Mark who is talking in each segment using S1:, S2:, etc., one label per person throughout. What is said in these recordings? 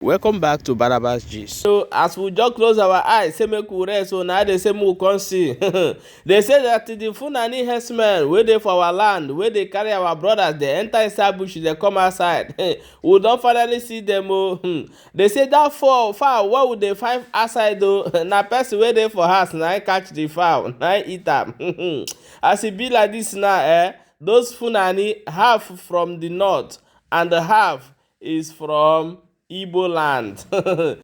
S1: Welcome back to Barabas Gist. So as we just close our eyes say make we rest, so na dey say make we come see. They say that the Fulani herdsmen wey dey for our land, wey dey carry our brothers dey enter inside bush dey come outside, we don finally see them o. They say that fowl wey we dey find outside o, na person wey dey for house na im catch the fowl, na im eat am. As e be like this now, those Fulani, half from the north and half is from Igbo land.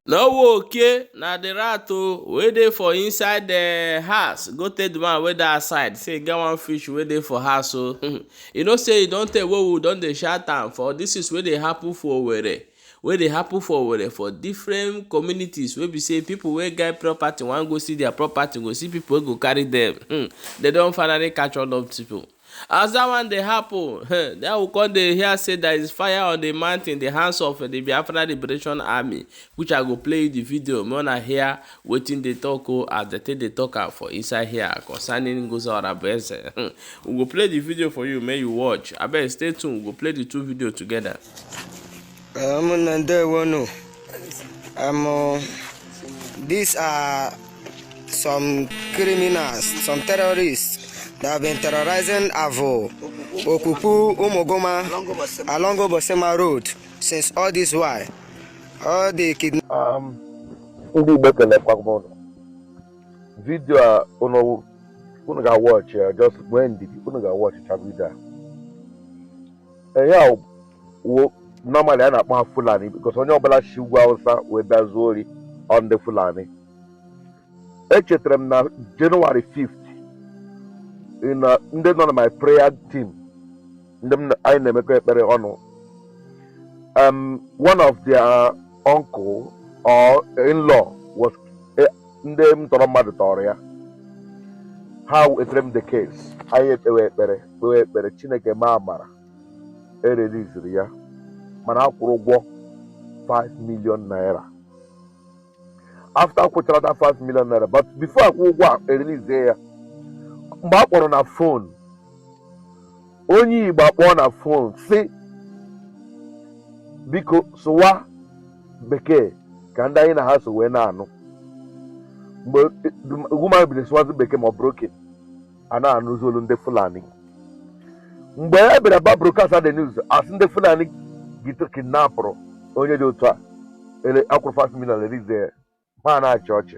S1: No wo oke na the rat o wey dey for inside the house go tell the one wey dey outside say e get one fish wey dey for house o. You know say e don tey wey we don dey shout am for this is wey dey happen for Owerri, wey dey happen for Owerri, for different communities, wey be say people wey get property wan go see their property, go see people wey go carry them. They don finally catch all those people. As that one dey happen, then we come dey hear say there is fire on the mountain, the hands of the Biafra Liberation Army, which I go play you the video make una hear wetin dey talk o, as they take dey talk am for inside here concerning Ngozi Orabueze. We go play the video for you make you watch. Abeg, stay tuned, we go play the two video together.
S2: Ụmụnne, ndewonu. These are some criminals, some terrorists that have been terrorizing Avo, Okupu, Umugoma, along Obosema Road since all this while. All the kidnapping
S3: Ndị Igbo, ekelekwa m ụnụ. Video a unu ga-watch ya, just nwee ndidi, unu ga-watch cha video a. Ya wo normally a na-akpọ ha Fulani because onye ọbụla si ugwu Hausa wee bịa zuo ori ọ ndị Fulani. Echetara m na January 5th in ndị nọ na my prayer team, ndị m anyị na-emekọ ekpere ọnụ, one of their uncle or in-law was ndị m tọrọ mmadụ tọrọ ya. Ha wetere m the case, anyị ekpewe ekpere, kpewe ekpere, Chineke maa amara, ereliziri ya, mana a kwụrụ ụgwọ 5 million naira. After akwụchara that 5 million naira, but before akwụ ụgwọ a erelizie ya, mgbe a kpọrọ na phone, onye Igbo akpọọ na phone si, "Biko, sụwa bekee ka ndị anyị na ha so wee na-anụ." Mgbe woman bidoro sụwazi bekee ma ọ broken, a na-anụzi olu ndị Fulani. Mgbe e bịara ba broadcast the news, asị ndị Fulani gito kidnapụrụ onye dị otu a, ele akwụrụ 5 million release ya, ha na-achị ọchị.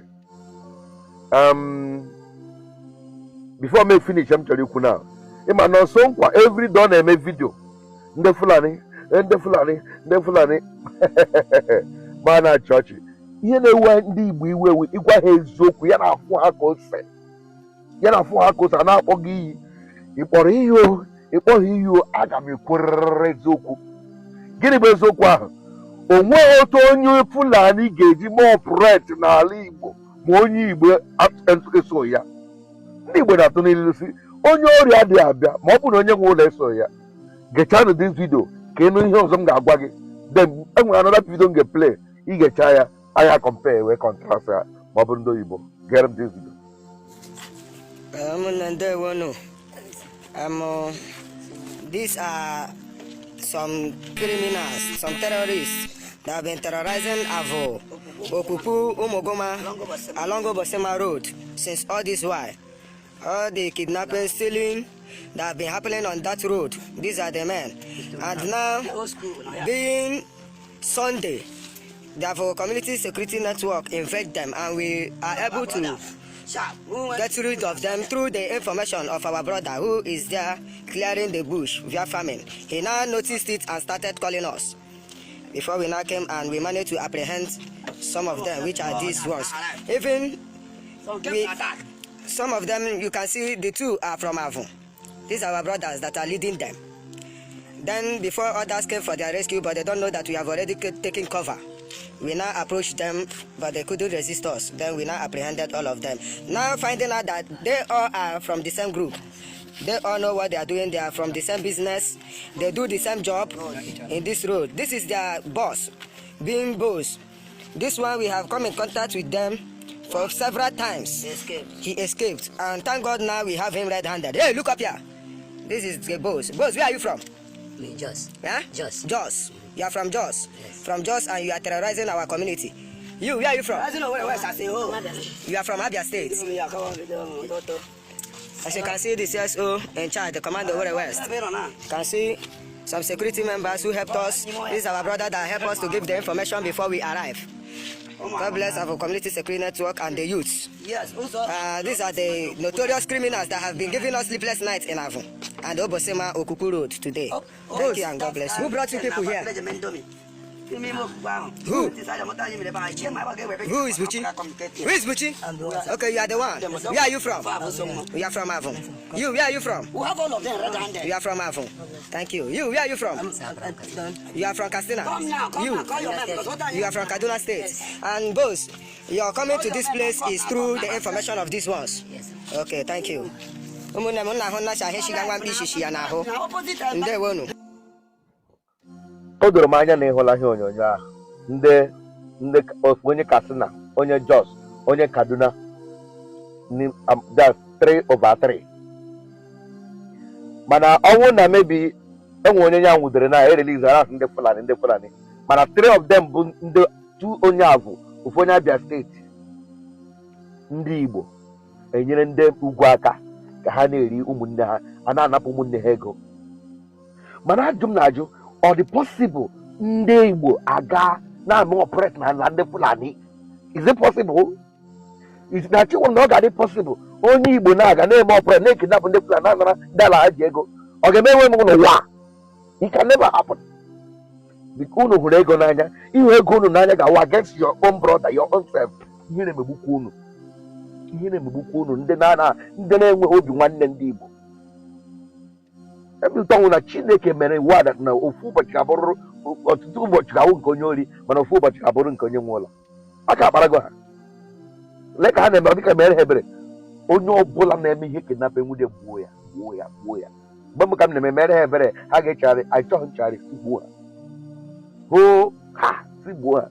S3: Before me finish, m chọrọ ikwu na ịma na nso nkwa every day ọ na-eme video ndị Fulani, ndị Fulani, ndị Fulani, ma na-achị ọchị. Ihe na-ewe ndị Igbo iwe ewu, ịgwa ha eziokwu, ya na-afụ ha ka ose, ya na-afụ ha ka ose. A na-akpọ gị iyi, ị kpọrọ ihe o, ịkpọghị iyi o, aga m ekwerịrị eziokwu. Gịnị bụ eziokwu ahụ? O nweghị otu onye Fulani ga-eji mee operate n'ala Igbo ma onye Igbo eso ya. Ndị Igbo na-atụ n'ilu si onye ọrịa adịghị abịa ma ọ bụ na onye nwe ụlọ eso ya. Gechanụ this video ka ịnụ ihe ọzọ m ga-agwa gị. Then enwere another video m ga-play, igecha ya, anya compare wee contrast ya ma ọ bụrụ ndị oyibo. Gere m this video.
S2: Ụmụnne, ndewonu. These are some criminals, some terrorists that have been terrorizing Avo, Okupu, Umugoma, along Obosema Road since all this while. All the kidnapping, stealing that have been happening on that road, these are the men. And now, being Sunday, the Avo Community Security Network invade them and we are able to get rid of them through the information of our brother who is there clearing the bush via farming. He now noticed it and started calling us. Before we now came and we managed to apprehend some of them, which are these ones. Even we, some of them, you can see the two are from Avu. These are our brothers that are leading them. Then before others came for their rescue, but they don't know that we have already taken cover. We now approached them, but they couldn't resist us. Then we now apprehended all of them. Now finding out that they all are from the same group. They all know what they are doing. They are from the same business. They do the same job in this road. This is their boss, being boss. This one, we have come in contact with them for several times. He escaped. And thank God now we have him red-handed. Hey, look up here. This is the boss. Boss, where are you from?
S4: Me, Jos.
S2: Yeah?
S4: Jos.
S2: Jos. You are from Jos. From Jos, and you are terrorizing our community. You, where are you from? You are from Abia State. As you can see, the CSO in charge, the commander Owerri West. You can see some security members who helped us. This is our brother that helped us to give the information before we arrive. God bless our community security network and the youths.
S4: Yes, also.
S2: These are the notorious criminals that have been giving us sleepless nights in Avon and Obosima Okuku Road today. Thank you and God bless you. Who brought you people here? Who? Who is Buchi? Who is Buchi? Okay, you are the one. Where are you from? You are from Avon. You, where are you from?
S4: We have all of them red-handed.
S2: You are from Avon. Thank you. You, where are you from? You are from Katsina.
S4: Come now, come
S2: You,
S4: now, call your men, because what are
S2: you are from Kaduna State. And both, your coming to this place is through the information of these ones. Okay, thank you. Ụmụnne m, nna ahụ nnacha ahụ eshiga nwa mkpi ishishi ya n'ahụ.
S4: Now, opposite.
S2: Ndewonu.
S3: O doro m anya na ịhụla ihe onyonyo ahụ, ndị onye Katsina, onye Jos, onye Kaduna, that's 3 over 3. Mana ọnwụ na mebi enwe onye ya nwudere na erelease ara ndị Fulani, ndị Fulani. Mana three of them bụ ndị two, onye Avụ, ofu onye Abia Steeti. Ndị Igbo enyere ndị ugwu aka ka ha na-eri ụmụnne ha, a na-anapụ ụmụnne ha ego. Mana ajụ m na-ajụ, ọ dị possible ndị Igbo aga na-eme operate na ala ndị Fulani? Is it possible? Is na chikwa na ọ ga-adị possible onye Igbo na-aga na-eme operate, na-ekidnap ndị Fulani, na-anara ndị ala ha ji ego? Ọ ga-eme enwe m n'ụwa? It can never happen. Because unu hụrụ ego n'anya. Ịhụ ego unu n'anya ga-awụ against your own brother, your own self. Ihe na-emegbukwa unu, ihe na-emegbukwa unu, ndị na ndị na-enweghị obi nwanne, ndị Igbo. Ebe ụtọ nwụ na Chineke mere iwu a na ofu ụbọchị ga-abụrụ, ọtụtụ ụbọchị ga-awụ nke onye ori, mana ofu ụbọchị ga-abụrụ nke onye nwe ụlọ. Aka akparago ha. Lee ka ha na-eme, ọ dịka mere ha ebere. Onye ọbụla na-eme ihe kidnap, enwude, gbuo ya, gbuo ya, gbuo ya. Mgbe m ka m na-eme mere ha ebere, ha ga-echegharị. Achọghị nchegharị, si gbuo ha, hoo ha, si gbuo ha.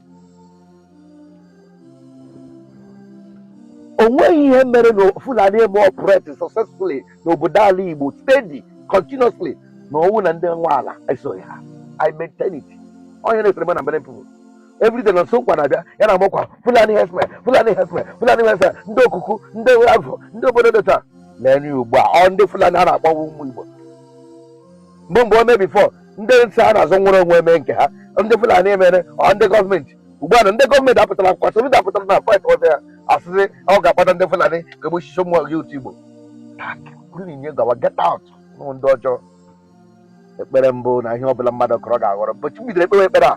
S3: O nweghị ihe mere na Fulani eme operate successfully n'obodo ala Igbo steady, continuously, na ọnwụ na ndị nwe ala esoghị ha. I maintain it. Onye na-esere m na many people everyday na nso nkwa na-abịa ya na amụkwa Fulani herdsmen, Fulani herdsmen, Fulani herdsmen, ndị Okuku, ndị Afọ, ndị obodo dị taa. Lee ugbu a, ọ ndị Fulani a na-akpọwa ụmụ Igbo. Mgbe o mee before, ndị nsị a na-azọ nwere onwe eme nke ha, ndị Fulani emere ọ ndị gọọmenti. Ugbu a na ndị gọọmenti apụtara kwa Soludo apụtara na fight ọzọ ya, asịsị ọ ga-akpata ndị Fulani ka egbochichi ụmụ gị otu Igbo kwuru gawa. Get out nụ, ndị ọjọọ. Ekpere mbụ na ihe ọbụla mmadụ kọrọ ga-aghọrọ. Mgbe chi bidoro ekpewe ekpere a,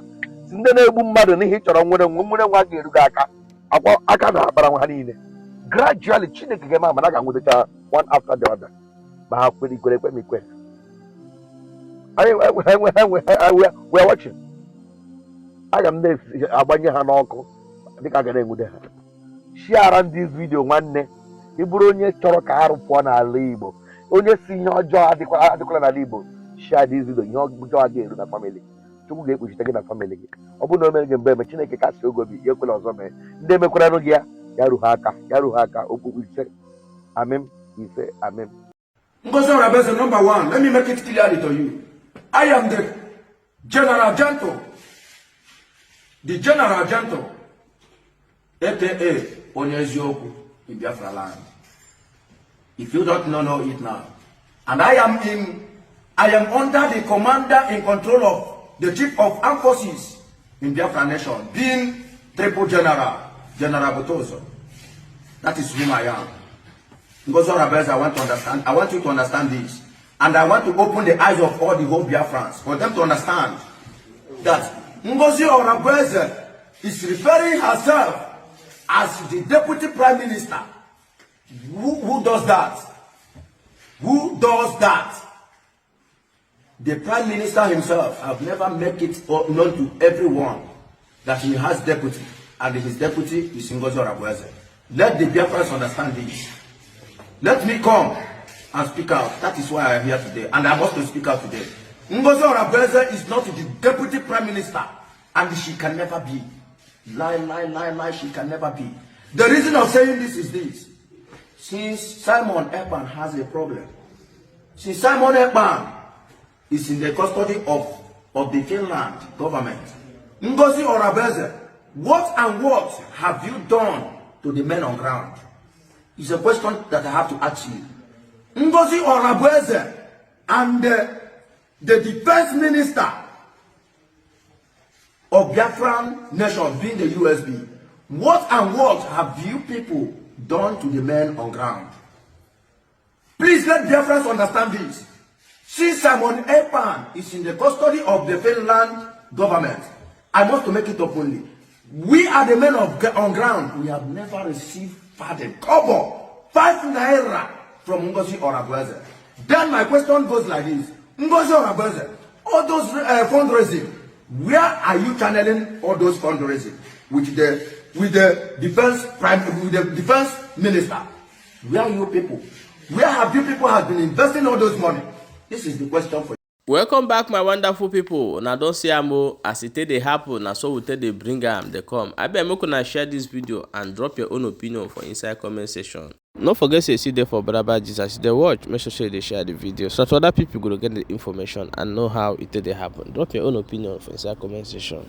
S3: si ndị na-egbu mmadụ n'ihi ịchọrọ nwere nwe nwere nwa ga-eru gị aka akwa aka na-akpara nwa ha niile. Gradually, Chineke ga-eme amara, ga-anwụdecha one after the other, ma ha kwere ikwere ekwe ma ikwe. Anyị we are watching. Aga m na-agbanye ha n'ọkụ dịka a ga na-enwude ha. Share ndị video. Nwanne, ị bụrụ onye chọrọ ka arụ pụọ n'ala Igbo, onye si ihe ọjọọ adịkwala n'ala Igbo, share this video. Ihe ọjọọ adịghị eru na family. Chukwu ga-ekpuchite gị na family gị. Ọ bụrụ na o mere gị mgbe eme, Chineke kasị oge obi ya ekwela ọzọ mee. Ndị emekwaranụ gị ya, ya ruo ha aka, ya ruo ha aka. Okpukpu ise, amịm, ise, amịm.
S5: Ngozi Orabeze, number one, let me make it clearly to you. I am the General Gentle. The General Gentle, aka Onye Eziokwu in Biafra land. If you don't know, know it now. And I am under the commander in control of the chief of armed forces in Biafra nation, being Triple General, General Butozo. That is whom I am. Ngozi Orabeze, I want to understand. I want you to understand this. And I want to open the eyes of all the whole Biafrans for them to understand that Ngozi Orabeze is referring herself as the deputy prime minister. Who does that? Who does that? The prime minister himself have never make it known to everyone that he has deputy, and his deputy is Ngozi Orabueze. Let the Biafrans understand this. Let me come and speak out. That is why I am here today, and I must to speak out today. Ngozi Orabueze is not the deputy prime minister, and she can never be. Lie, lie, lie, lie, she can never be. The reason of saying this is this. Since Simon Ekpa has a problem, since Simon Ekpa is in the custody of of the Finland government. Ngozi Orabueze, what and what have you done to the men on ground? It's a question that I have to ask you. Ngozi Orabueze and the defense minister of Biafran nation being the USB, what and what have you people done to the men on ground? Please let Biafrans understand this. Since Simon Ekpa is in the custody of the Finland government, I must to make it openly. We are the men on ground. We have never received pardon, kobo, ₦5 from Ngozi Orabueze. Then my question goes like this. Ngozi Orabueze, all those fundraising, where are you channeling all those fundraising with the defense prime with the defense minister? Where are you people? Where have you people have been investing all those money? This is the question for
S1: Welcome back, my wonderful people. Una don see am o, as e take dey happen, na so we take dey bring am dey come. Abeg, make una share this video and drop your own opinion for inside comment section. No forget say you still dey for Braba Gist. As you dey watch, make sure say you dey share the video so that other people go get the information and know how e take dey happen. Drop your own opinion for inside comment section.